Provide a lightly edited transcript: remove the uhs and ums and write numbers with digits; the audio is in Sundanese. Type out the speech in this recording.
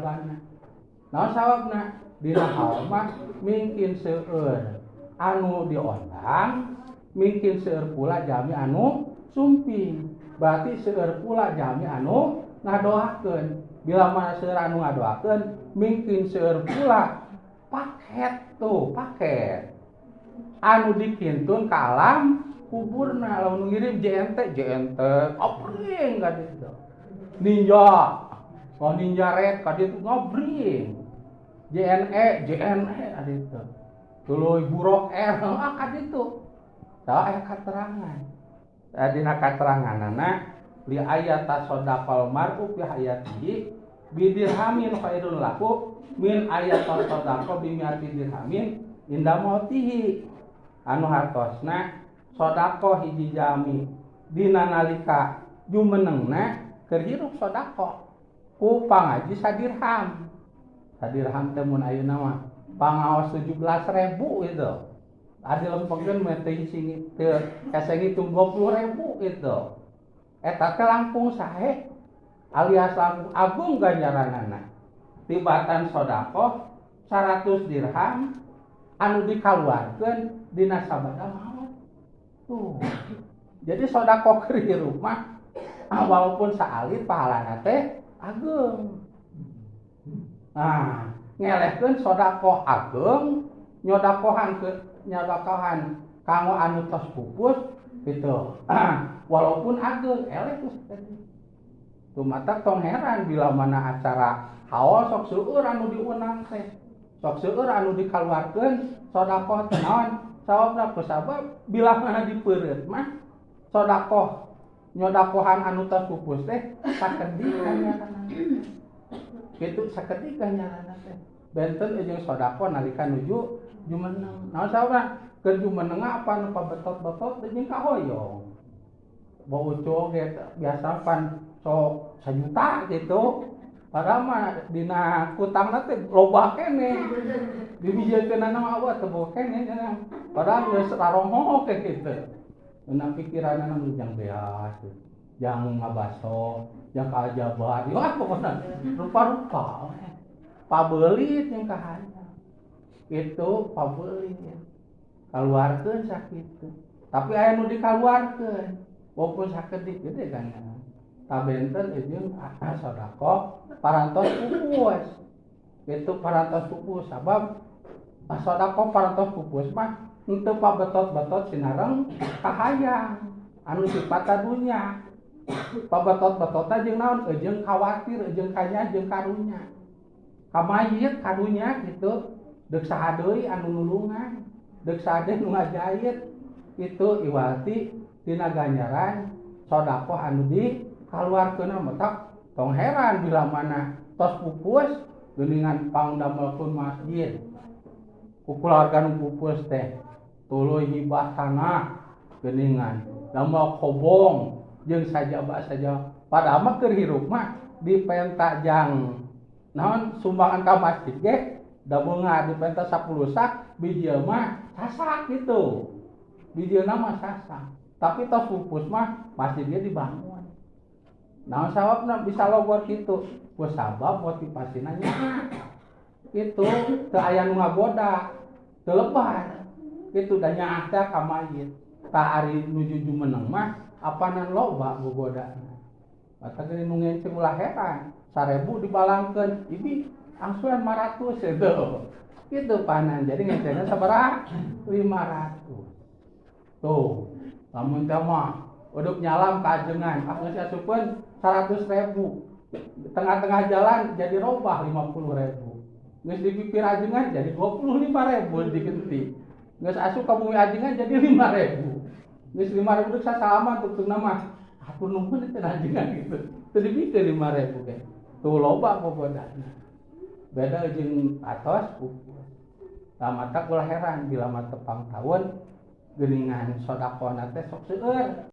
sajabana. Naon sababna? Dina haul mah mungkin seueur anu diondang, mungkin seueur pula jalmi anu sumping. Berarti seueur pula jalmi anu ngadoakeun. Bila mana seueur anu ngadoakeun, mungkin seueur pula paket tuh, paket anu dikintun ka alam kuburna. Lamun ngirim JNT, JNT ngabring ka ditu. Ninja, oh Ninja Red ka ditu ngabring. JNE, JNE ka ditu. Tuluy Buruk R, ah ka ditu. Tah aya katerangan. Dina kateranganana li ayata sodaqal mar'u fi hayatihi bidirhamin khairun lahu min ayata sodaqo bi mi'ati dirhamin inda mautihi. Anu hartosna sodaqo hiji jalmi dina nalika jumenengna keur hirup sodaqo ku pangaji sadirham. Sadirham teh mun ayeuna mah pangaos 17.000 gitu. Adi lempengkeun mah teh sing teu hese ngitung 20.000 gitu. Eta teh langkung sae alias langkung agung ganjaranana tibatan sodaqoh 100 dirham anu dikaluarkeun dina sabada maot. Tuh. Jadi sodaqoh keur hirup mah walaupun saalit pahalana teh ageung. Nah, ngelehkeun sodaqoh ageung nyodakohan ke nyodakohan kanggo anu tos pupus gitu. Walaupun ageung eleh tuh. Tuh mata tong heran bila mana acara haul sok seueur anu diundang teh. Sok seueur anu dikaluarkeun sodakoh teh naon? Sababna kusabab bila mana dipeureut mah sodakoh nyodakohan anu tos pupus teh sakedik ganjaranna. Kitu sakedik ganjaranna teh. Benten jeung sodakoh nalika nuju jumeneng. Naon sababna? Keur jumeneng apa nu pabetot-betot jeung kahoyong. Bau ucu oge biasa pan sok 1 juta gitu. Padahal mah dina kutangna teh loba keneh. Dibijiekeunana mah abah teu boga keneh cenah. Padahal geus raronghoh kayak gitu. Dina pikiranna nu jang beas, jang ngabaso, jang ka aljabar, wah pokona rupa-rupa. Pabeulit jeung kahayang. Itu pabeulit. Kaluarkeun sakitu. Tapi aya nu dikaluarkeun walaupun sakedik gede kan. Tabenten jeung sodaqoh parantos pupus. Itu parantos pupus sabab sodaqoh parantos pupus mah henteu pabetot-betot sinareng kahayang anu sifatna dunya. Pabetot-betotna jeung naon? Jeung khawatir, jeung kanya, jeung karunya. Ka mayit karunya gitu. Deuk saha deui anu nulungan, deuk saha deui nu ngajait. Itu iwati tina ganjaran sodaqoh anu dikaluarkeun mah tak tong heran bila mana tos pupus geuningan pangdamelkeun masjid. Ku keluarga nu pupus teh tuluy hibah tanah geuningan damel kobong jeung sajaba saja. Padahal mah keur hirup mah dipenta jang naon sumbangan ka masjid ge da beunghar dipenta 10 sak bijil mah sasak gitu. Bijilna mah sasak. Tapi tos pupus mah masjidnya dibangun. Naon sababna bisa logor kitu? Ku sabab motivasina nyaah. Kitu teu aya nu ngagoda, teu lebar. Kitu da nyaah teh ka mayit. Tah ari nuju jumeneng mah apanan loba gogodana. Mata geuning nu ngenceng ulah heran, 1000 dibalangkeun, ibi angsuran 500 itu. Kitu panan. Jadi ngencengna sabaraha? 500. Tuh, lamun teh mah uduk nyalam ka ajengan, ah geus asupkeun 100.000. Tengah-tengah jalan jadi robah 50.000. Geus di pipir ajengan jadi 25.000 digenti. Geus asup ka bumi ajengan jadi 5.000. Geus 5.000 deuk sasalaman tutungna mah. Atur nuhun teh ajengan gitu. Teu dibikeun 5.000 ge. Tuh loba gogodana. Beda jeung atos pupus. Tah mata ulah heran bila mah tepang taun geuningan sodaqona teh sok seueur.